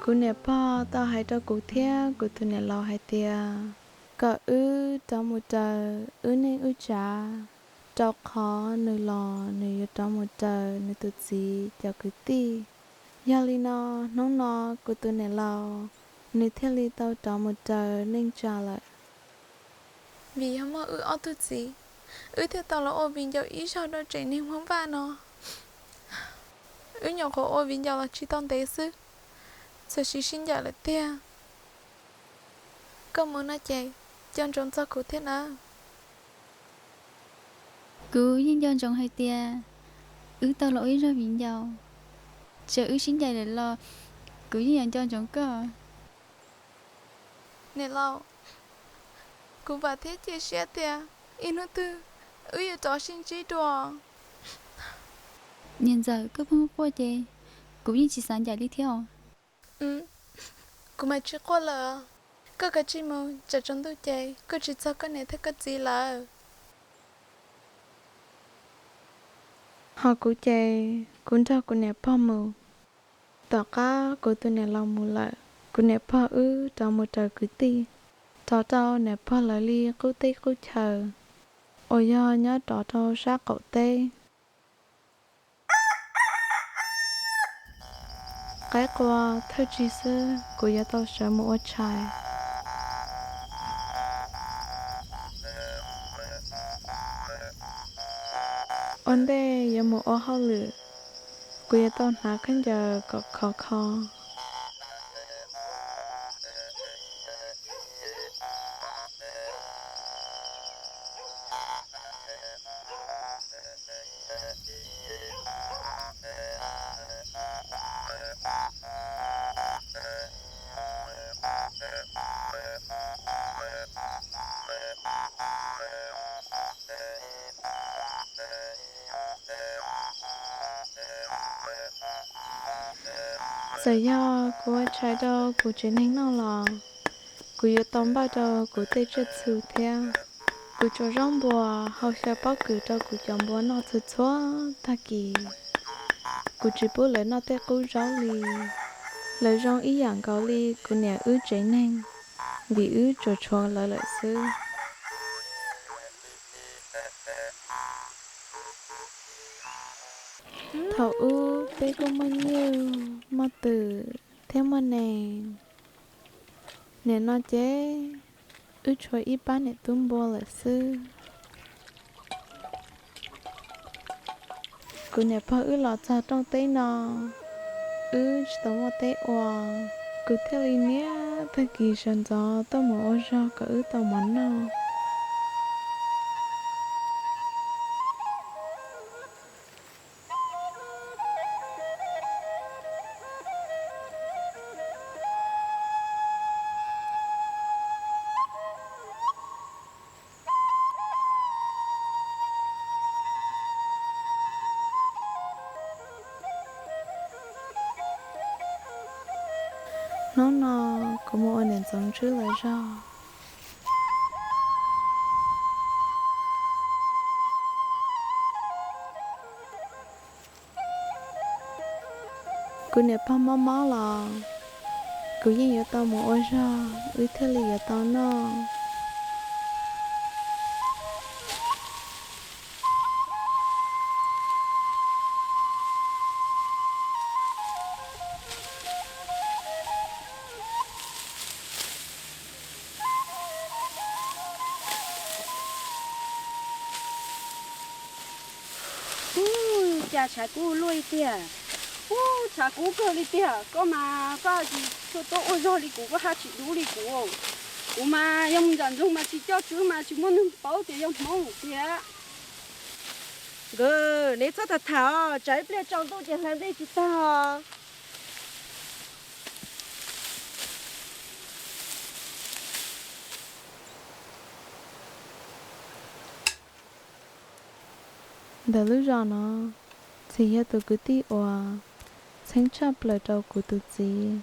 Kuv niam pog tau hais rau kuv thiab kuv tus niam laus hais tias kom wb rov mus raws wb neej wb tsav, rau qhov nws los nws yuav rov mus raws nws tus txiv cov kwv tij. Yog li no, hnub no kuv tus niam laus nws thiaj li tau rov mus raws neej tsa lawm. Vim yog muaj wb ob tug txiv, wb thiaj tau los ua viv ncaus ib zaug rau tsev neeg Hmoob Vaj no. Wb nyuam qhuav ua viv ncaus los tsis tau ntev xwb, txawm sib sib ncaim lawm tiag. Koj mus no ces nco ntsoov txog kuv thiab nawb. Kuv yeej nco ntsoov hais tias wb tau los ua ib zaug viv ncaus, txawm wb sib ncaim lawm los kuv yeej yuav nco ntsoov koj. Niam laus, kuv vam thiab cia siab tias ib hnub twg wb yuav rov sib ntsib dua. Niam ntxawm, koj pheej quaj ces kuv yeej tsis xav ncaim li thiab os. Kuv mas tsis quaj lawm. Koj kav tsij mus, tsam tsaus ntuj ces kuj tsis txog koj niam thiab koj txiv lawm. Ho kuv ces kuv nrog kuv niam pog mus. Tom qab kuv tus niam laus mus lawm, kuv niam pog wb rov mus raws kwv tij, rov rau niam pog lawv li qub teb qub chaw uas yog nyob rov rau sab qaum teb. Qaib qua thawj tsig xwb kuv yuav tau sawv mus ua tshais. Ua ntej yuav mus ua hauj lwm, kuv yuav tau hnav khaub ncaws kom khov kho. Txawm yog kuv ua tshais rau kuv tsev neeg noj los kuv yuav tau npaj rau kuv tej tsiaj txhu thiab. Kuv tsuav zaub npua hau xyaw pob kws rau kuv cov npua noj txhua txhua tag kis. Kuv tsis pub lawv noj tej qub zaub li. Lawv zoo ib yam nkaus li kuv niam wb tsev neeg, vim wb tsuas tshuav lawv lawm xwb. Thaum ub peb kuj muaj nyuj, muaj twm thiab muaj nees. Nim no ces wb tshuav ib pab niam tub npua lawm xwb. Kuv niam pog wb los txog rooj teb no, wb tsis tau muaj teb ua. Kuv thiaj li niaj tag kis sawv ntxov tuaj mus ua zog kom wb tau mov noj. Hnub no kuv mus ua niam ntxoov ntswb lawv zog. Kuv niam pog mob mob los kuv yeej yuav tau mus ua zog wb thiaj li yuav tau noj. Ub, cas tshav kub luaj li tiag. Ub, tshav kub kawg li tiag. Koj mas koj tsis tshua tuaj ua zog li kuv, koj haj tsis dub li kuv. Kuv mas yog mus nram nroog mas tsis coj tswv mas tsis muaj neeg paub tias yog Hmoob tiag. Nkawd, neb txhob tham tham os, tsam ib pliag tsaus ntuj ces hlais nplej tsis tag os. Ntawm lub zos no, Txhim yog tus kwv tij uas txheeb tshaj plaws rau kuv tus txiv.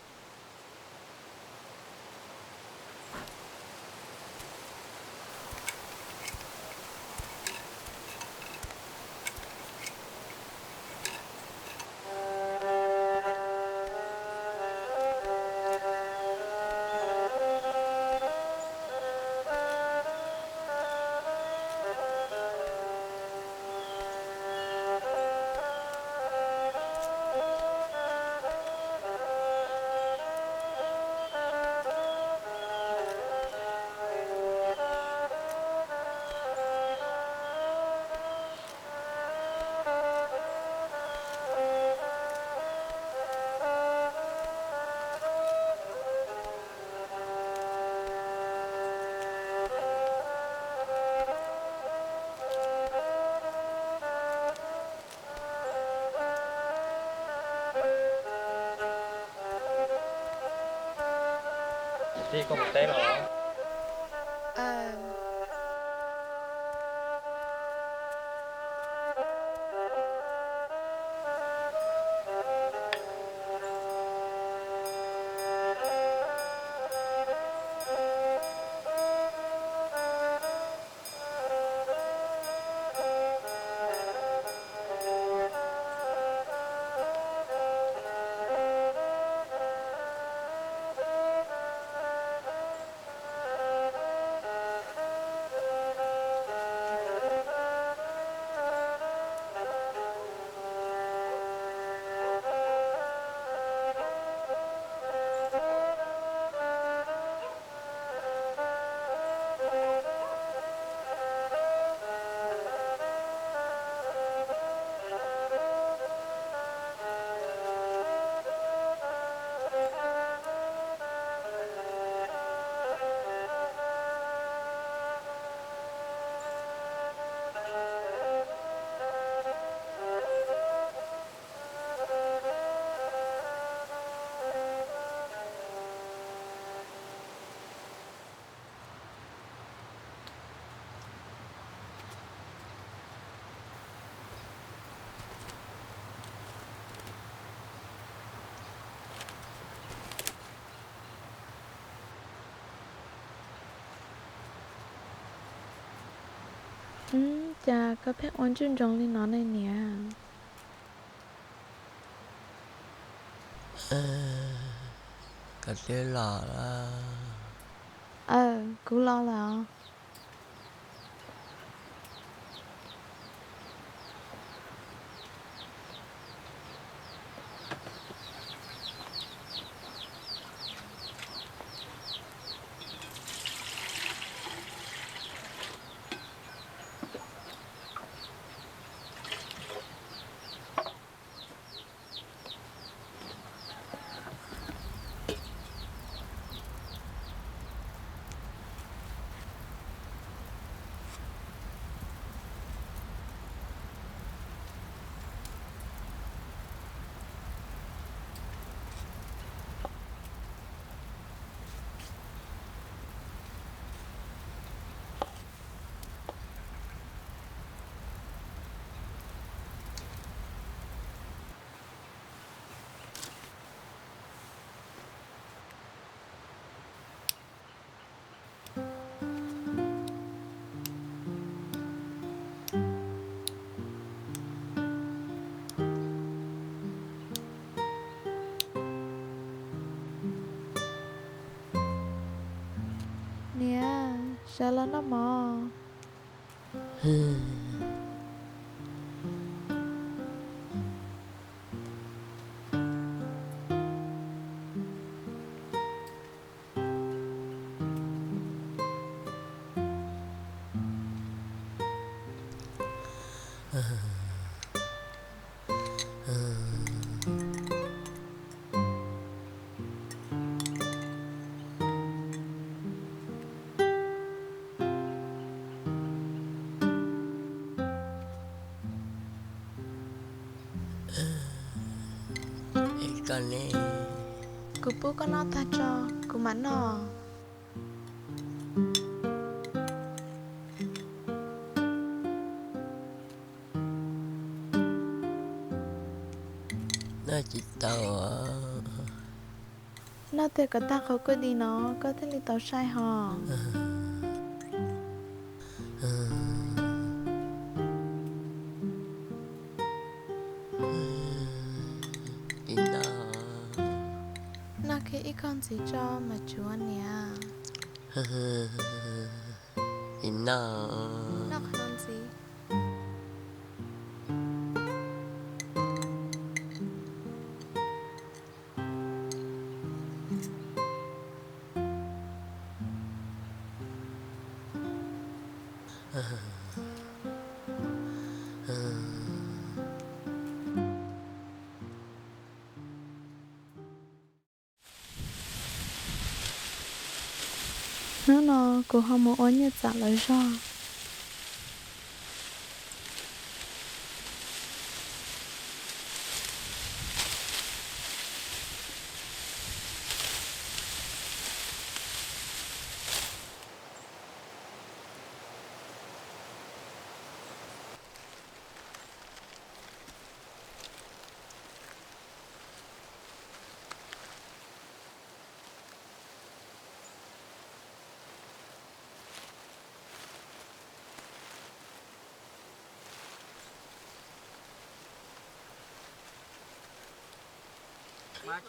Koj mus teb los? Cas koj pheej ua ntsuj ntsoov li no ne niam? Koj twb los lawm? Aw, kuv los lawm os. Niam, sawv los noj mov. Kuv pub koj noj tag tso, kuv mam noj. Noj tsis tau. Noj twg kom tag qhov kuj di no koj thiaj li tau saib hos. Noj kiag ib khob ntxiv tso mas tsuav niam. Noj qhov ntxiv. Hnub no kuv ho mus ua Nyiaj Txam lawv zog. Lawv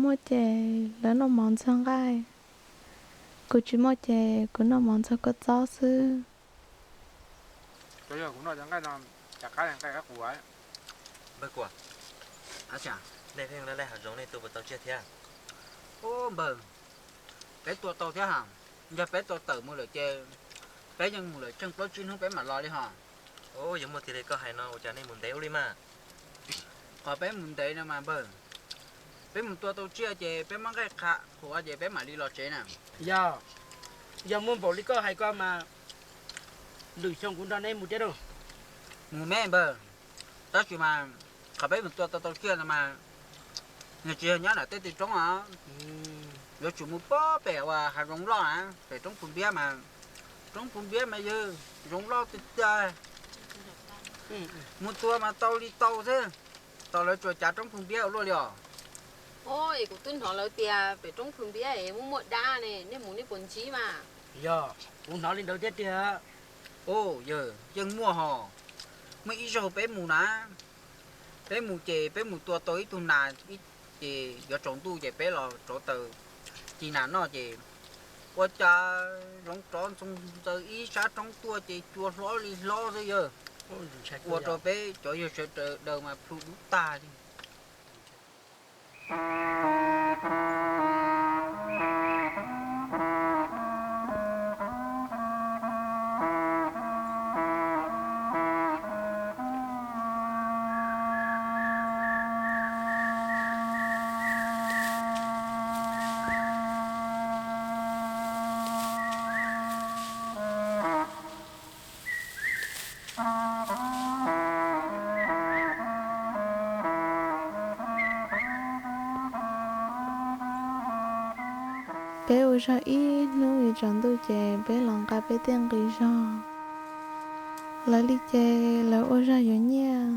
muaj ces lawv noj mov ntxuag nqaij, kuv tsis muaj ces kuv noj mov ntxuag kua txob xwb. Npawg Kuam, nej pheej laj laj hav zoov nej tua puas tau tsiaj thiab? Ub npawg, peb tua tau thiab ha. Yog peb tua tawm mus lawm ces peb yeej mus lawm tsheej plaub tsib hnub peb mam los li ho. Ub, yog muaj tiag li koj hais no ua cas nej mus ntev ua li mas? Qhov peb mus ntev no mas npawg, peb mus tua tau tsiaj ces peb muab nqaij qha qhuav ces peb mam li los tsev na. Yog, yog muaj npaum li koj hais ko mas lwm xyoo kuv nrog neb mus thiab lauj. Mus me npawg, tab sis mas qhov peb mus tua tau tau tsiaj no mas nws tsis yog nyob nram tej tus roob os. Yuav tsum mus pob pem uas hav zoov loj na, pem roob Phu Npiab mas, roob Phu Npiab mas yog zoov loj tiag tiag. Mus tua mas tau li tau xwb. Tos lawv tsuas cav roob Phu Npiab ua luaj li os. Ov, es kuv twb hnov lawv tias pem roob Phu Npiab es muaj muaj dab ne, nej mus nej puas ntsib mas? Yog, kuv hnov li ntawd thiab tiag. Ov, yawg, yeej muaj hos. Muaj ib zaug peb mus na, peb mus ces peb mus tua tau ib tug nas, ces yuav tsaus ntuj ces peb los rauv taws ci nas noj ces ua cas zoov rov ntxoog ntxaws ib sab roob tuaj ces cua hlob li hlob xwb yawg. Ua rau peb cov yawg sawv daws mas plhu dub tag li. Peb ua zog ib hnub yuav tsaus ntuj ces peb los nqa peb tej nqi zog. Lawv li ces lawv ua zog yuav nyiaj,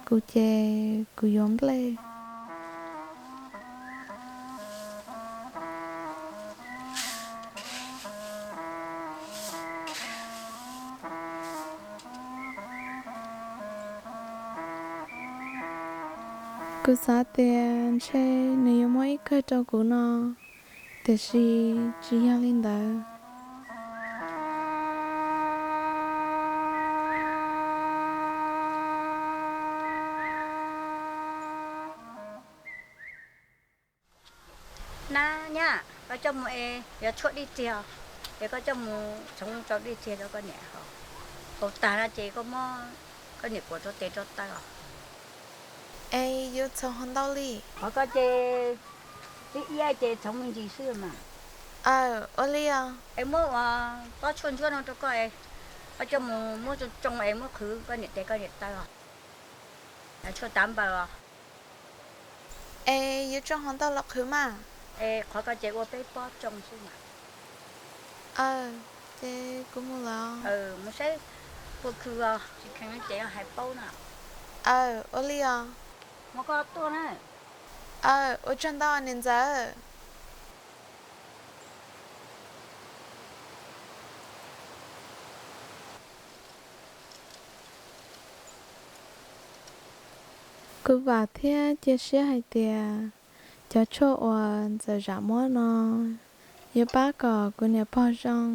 kuv ces kuv yuav nplej. Kuv xav tias ntshe nws yuav muab ib kawg rau kuv no, tiam sis tsis yog li ntawd. Nab nyab, koj coj mus es yuav tshuaj dij tiag, es koj coj mus txhoov rau dij tiag rau koj niam haus. Haus tag no ces koj muab koj niam kuam rau tes rau taw os. Es yuav txhoov hov ntau li? Qhov ko ces ib iab ces txhoov me ntsis xwb mas. Aw, ua li os. Es muab ua pob tshuaj ntsuab no rau koj, koj coj mus muab tsoo tsoo es muab qhwv koj niam tes koj niam taw os. Tshuaj tav npaws os. Es yuav tsoo hov ntau los qhwv mas? Es qhov ko ces ua peb pob tsoo xwb mas. Aw, ces kuv mus lawm. Mus saib puas khwv os, tsis khwv ces hais paub na. Aw, ua li os. Mus koj tuaj na. Aw, ua tsaug ntau niam ntxawm. Kuv vam thiab cia siab hais tias cov tshuaj uas ntxawm zam muab no yuav pab kom kuv niam pog zoo.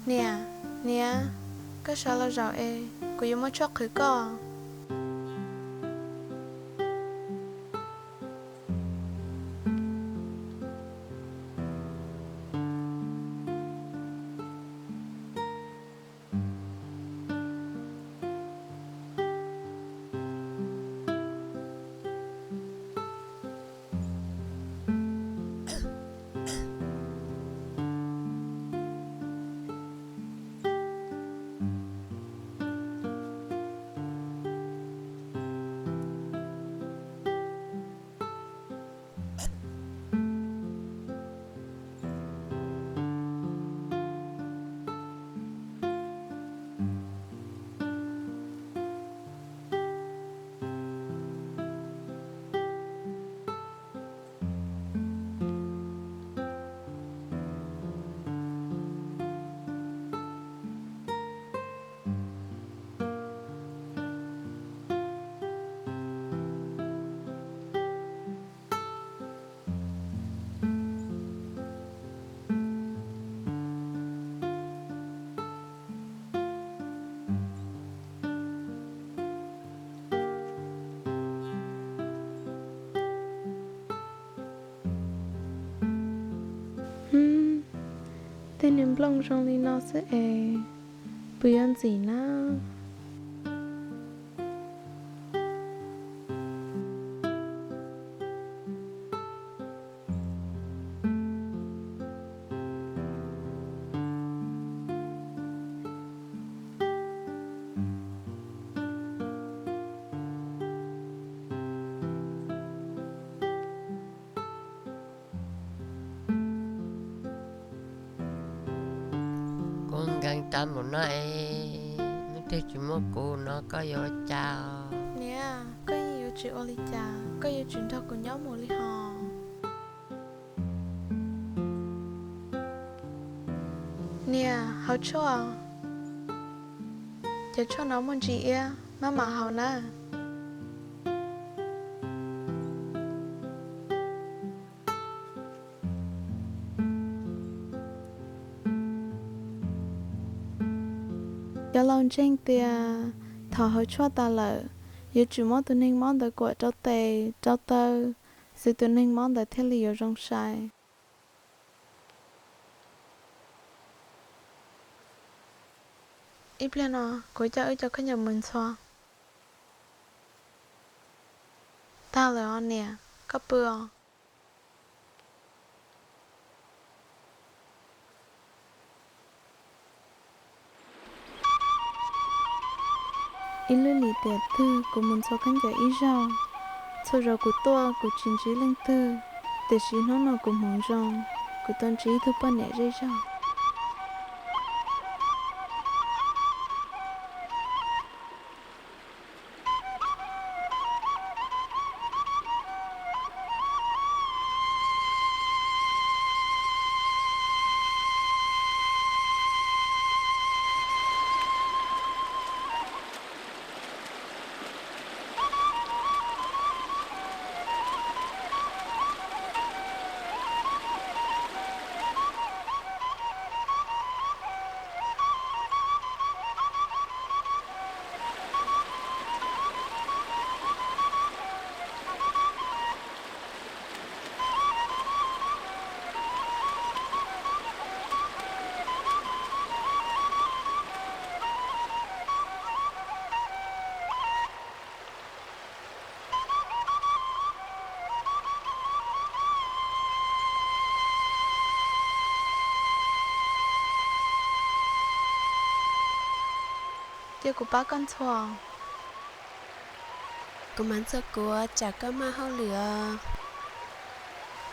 Niam, niam, koj sawv los zaum es. kuv yuav muab tshuaj qhwv koj. Tej niag nplooj zoo li no xwb es puas yuav ntxim na? Kuv nkees tas npaum no es leej twg tsis muab kuv no koj yuav ua cas? Niam, koj yeej yuav tsis ua li cas, koj yuav tsum nrog kuv nyob mus li hos. Niam, haus tshuaj. Cov tshuaj no muaj ntsis iab, maj mam haus nawb. Cov laus ntseeg tias thaum haus tshuaj tas lawm, yuav tsum muab tus neeg mob ntawd kuam rau tes rau taw, xwv tus neeg mob ntawd thiaj li yuav zoo sai. Ib pliag no kuv coj wb cov khaub ncaws mus ntxhua. Tag lawm os niam, koj pw os. Ib lub lim tiam twg kuv mus ntxhua khaub ncaws ib zaug. Txhua zaus kuv tuaj kuv tsis ntsib leej twg, tiam sis hnub no kuv hmoov zoo, kuv tau ntsib ib tug poj niam zej zog. Cia kuv pab koj ntxhua. Kuv mam ntxhua kuv, tsam koj maj hauj lwm os.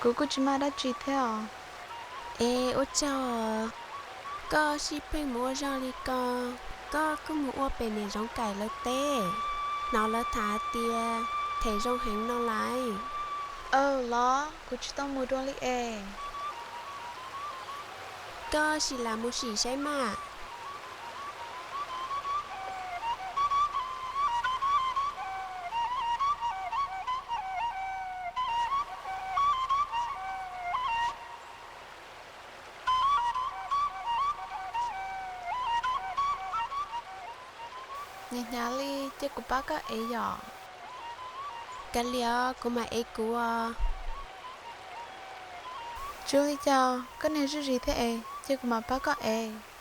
Kuv kuj tsis maj dab tsi thiab os. Es ua tsaug, koj sib pheej mus ua zog li ko, koj kuj mus ua pem niam Zoov Kaim lawv teb, hnov lawv tham hais tias them zoo heev no lais. Aw los, kuv tsis tau mus dua li es. Koj sim lam mus sim saib mas. Hnyav li, cia kuv pab koj ev yom. Kav liam, kuv mam ev kuv os. Tsuas li cas koj niag zuj zus thiab es, cia kuv mam pab koj ev.